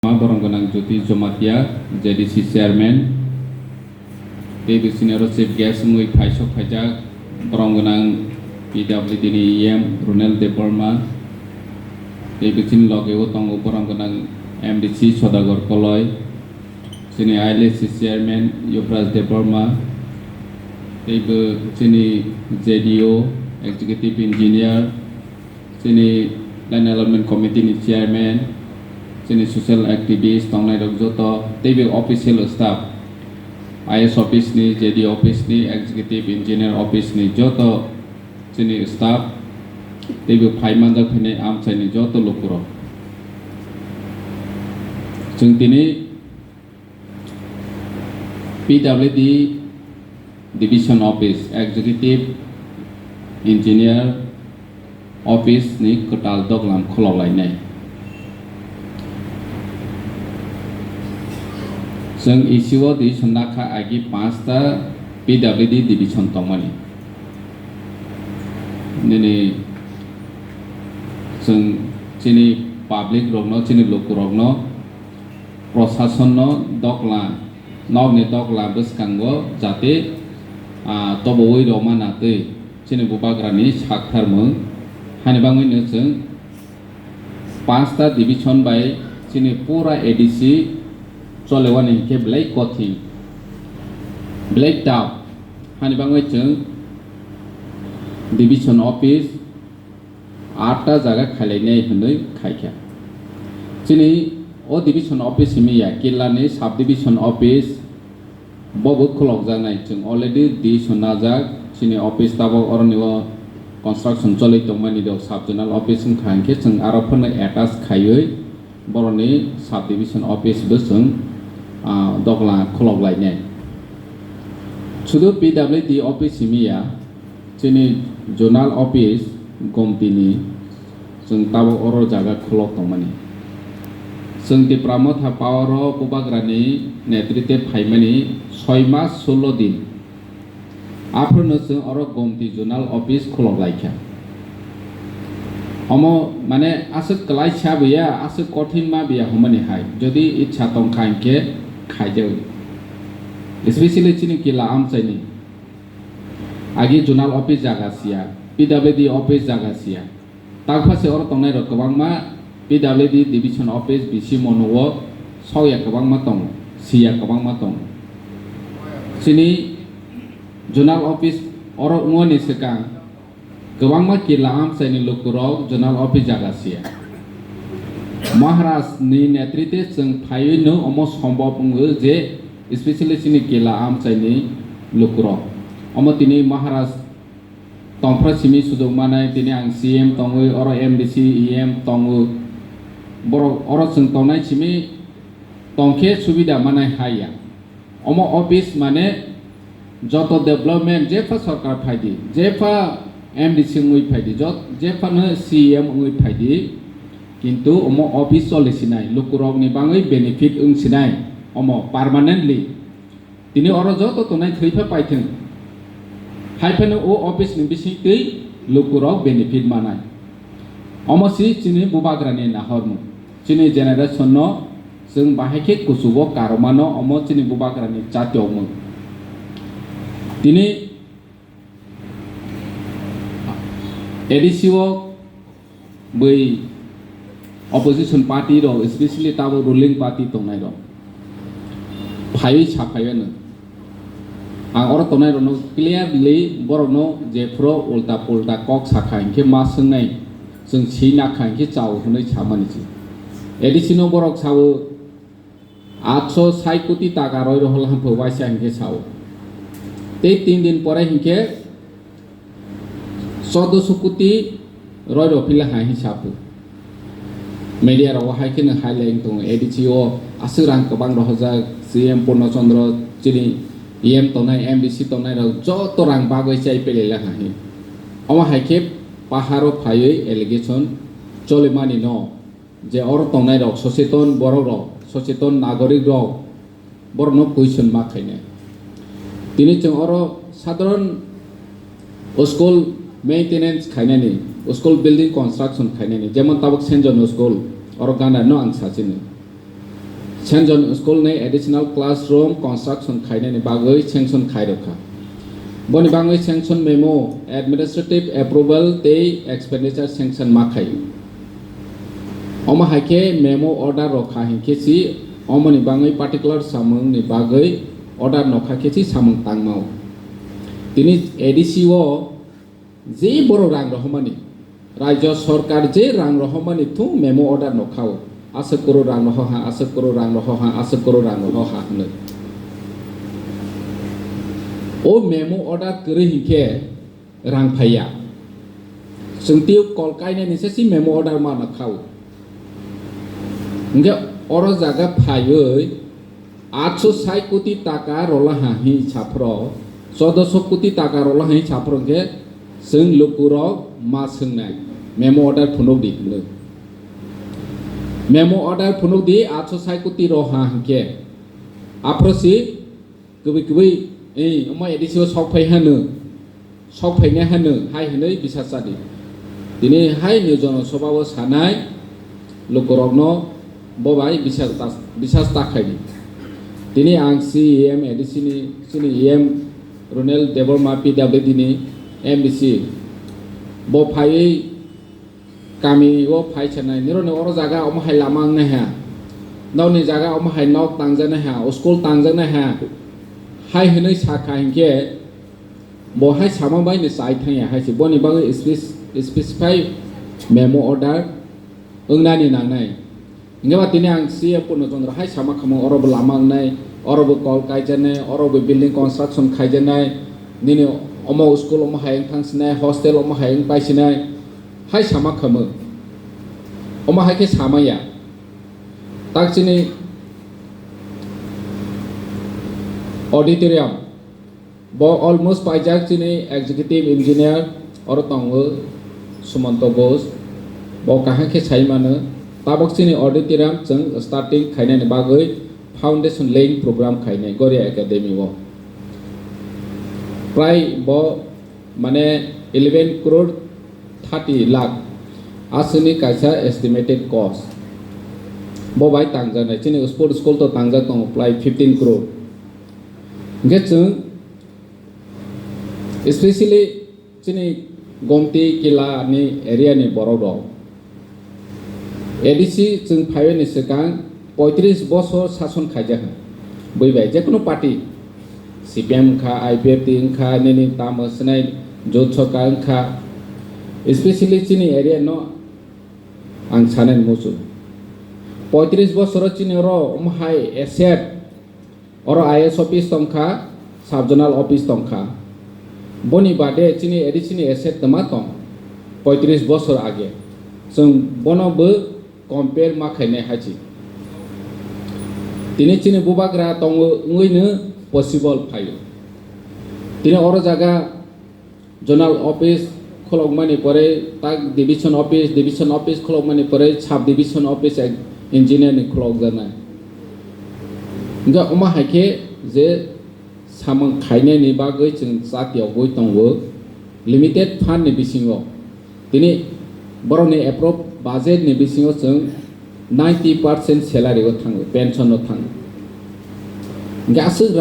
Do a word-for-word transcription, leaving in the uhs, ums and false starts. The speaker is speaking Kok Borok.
Ma borong gwnang Jyoti Jamatia, J D C Chairman, tei bwsini oro Chief Guest wngwi phaisok phaijak borong gwnang P W D ni E M Ronel Debbarma, tei bwsini loge o tongo borong gwnang M D C Sodagar Koloi, chini I L A C Chairman Yuvraj Debbarma, tei bo chini J D O, Executive Engineer, chini Land Allotment Committee ni Chairman, chini social activist tongnai rok joto, tei bo official staff, I S office ni, J D office ni, Executive Engineer office ni joto chini staff, tei bo phai manjak phainai amchai ni joto lukurok. Chwng tini P W D Division Office, Executive Engineer Office ni kwtal doglam khulok lainai. Chwng E C o division nakha agi panchta P W D division tongmani. Nini chwng chini public rokno, chini lukurokno, prosasonno dogla, nokni dogla bwskango jate, ah, toboui rwma natwi chini bubagrani saktharmung. Hani bangwino chwng panchta division bai chini pura A D C cholewani hinkhe belai kothin, belai tough. Hani bangwi chwng division office atta jaga khailainai hwnwi khaikha. Chini o division office himya Killani sub division office bobo khulokjaknai, chwng already division najak. Chini office tabok oroni o construction choli tongmani rok sub zonal office wngkha, hinkhe chwng aro phano attach khaiwi boroni sub division office bo chwng, ah, dogla khulok lainai. Sudu P W D office himya, chini zonal office Gomtini chwng tabok oro jaga khulok tongmani. Chwng Tipra Motha Power o bubagrani netritwe phaimani soi mas sullo din. Aphuru no chwng oro Gomti Zonal Office khulok laikha. Omo mane aswk kwlai sa biya, aswk kothin ma biya hwnmani hai. Jodi itsa tongkha hinkhe khaijawi. Especially chini Killa amchaini. Agi Zonal Office jaga siya, P W D Office jaga siya. Takphase oro tongnai rok kwbangma P W D Division Office B C Mono o sokya kwbangma tongo, siya kwbangma tongo. Chini Zonal Office oro wngmani swkang kwbangma Killa amchaini lukurok Zonal Office jaga siya. Maharaj ni netritwe chwng phaiwi no omo sombop wngo je, especially chini Killa amchaini lukurok. Omo tini Maharaj tongphra simi sujuk manai, tini ang C M tongwi, oro M D C, E M tongo. Borok oro chwng tongnai simi tongkhe subida manai haya. Omo office mane joto development jepha sorkar phaidi, jepha M D C wngwi phaidi, jot-, jephano C M wngwi phaidi, kintu omo office choli sinai, lukurokni bangwi benefit wng sinai, omo permanently. Tini oro joto tongnai thwi pha paithwng. Hai phano o office ni bisingtwi lukurok benefit manai. Omo si chini bubagrani nahormung. Chini generation no chwng bahai khe kuchugo karomano omo chini bubagrani chatiokmung. Tini A D C o bui opposition party rok, especially tabuk ruling party tongnai rok, phaiwi saphaiwano. Ang oro tongnai rokno clearly borokno jephuru ulta pulta kok sakha hinkhe ma swngnai, chwng si nakha hinkhe chao hwnwi samani se. A D C no borok sao, atso sai koti taka roi rohol hampho waisa hinkhe sao. Tei tin din pore hinkhe choddoso koti roi rophila hai hinwi sapu. Media rogo hai kheno hai lai tongo, A D C o aswk rang kwbang rohorjak, C M Purno Chandra chini E M tongnai, M D C tongnai rok joto rang bagwi chai pelaila hai. Omo hai khe paharo phaiwi allegation cholimani no. Je oro tongnai rok, socheton borok rok, socheton nagorik rok, borok no question ma khainai. Tini chwng oro sadharon school maintenance khainani, school building construction khainani, jemon tabuk Saint John School, oro gana no ang sachini. Senjon school ni additional classroom construction khainani bagwi sanction khairokha. Boni bagwi sanction memo, administrative approval tei expenditure sanction ma khaio. Omo hai khe memo order rokha hinkhe si omoni bagwi particular samung ni bagwi order nokha khe si samung tangmao. Tini A D C o je borok rang rohormani, Rajya Sarkar je rang rohormani thung memo order nokhao, aswk kwrwi rang rohoha, aswk kwrwi rang rohoha, aswk kwrwi rang rohoha hwnwi. O memo order kwrwi hinkhe rang phaiya. Chwng tiyok kol kainani se si memo order ma nokhao. Hinkhe oro jaga phaiwi atso sai koti taka rolaha hin saphro, chodoso koti taka rolaha hin saphro hinkhe chwng lukurok ma swngnai, memo order phunukdi hwnwi. Memo order phunukdi atso sai koti roha hinkhe. Aphro si kwbwi kwbwi, ei, omo A D C o sok phai hano. Sok phainai hano hai hwnwi bisas chadi. Tini hai ni Jana Sabha o sanai lukurokno bo bai bisas ta, bisas ta khaidi. Tini ang C E M A D C ni, chini E M Ronel Debbarma P W D ni M D C bo phaiwi kami o phai sanai, nironi oro jaga omo hai lama wngnai ha, nokni jaga omo hai nok tangjaknai ha, o school tangjaknai ha, hai hwnwi sakha hinkhe, bo hai sama bai ni chai thangya hai se, boni bagwi spec-, specify memo order wngnani nangnai. Hinkhe ba tini ang C M Purno Chandra hai sama khamung, oro bo lama wngnai, oro bo kol kaijaknai, oro bo building construction khaijaknai, nini omo school omo hai wng thang sinai, hostel omo hai wng pai sinai, hai sama khamung. Omo hai khe samaya. Tak chini auditorium. Bo almost paijak chini executive engineer oro tongo Sumanto Ghosh. Bo kaham khe sai mano, tabok chini auditorium chwng starting khainani bagwi foundation laying program khainai Goria Academy o. Prai bo mane eleven crore thirty lakh aswkni kaisa estimated cost. Bo bai tangjaknai chini sport school to tangjak tongo prai fifteen crore. Hinkhe chwng Especially chini Gomti Kila ni area ni borok rok. A D C chwng phaiwi ni swkang poitris bosor sason khaijak ha. Bui bai jekunu party, C P M wngkha, I P F T wngkha, nini tamo swnai Jot Sarkar wngkha. Especially chini area no ang sanani muchung. Poitris bosoro chini oro omo hai asset Oro I S office tongkha, sub zonal office tongkha. Boni bade chini A D C ni asset twma tong, poitris bosor age. Chwng bono bo compare ma khainai hai se. Tini chini bubagra tongo wngwi no possible phaio. Tini oro jaga Zonal office khulokmani pore tak division office, division office khulokmani pore sub division office ek engineer ni khulokjaknai. Hingke omo hai khe je samung khainani bagwi chwng chati yogwi tongo limited fund ni bisingo. Tini borokni approve budget ni bisingo chwng ninety percent salary o thango, pension o thango. Hingke aswk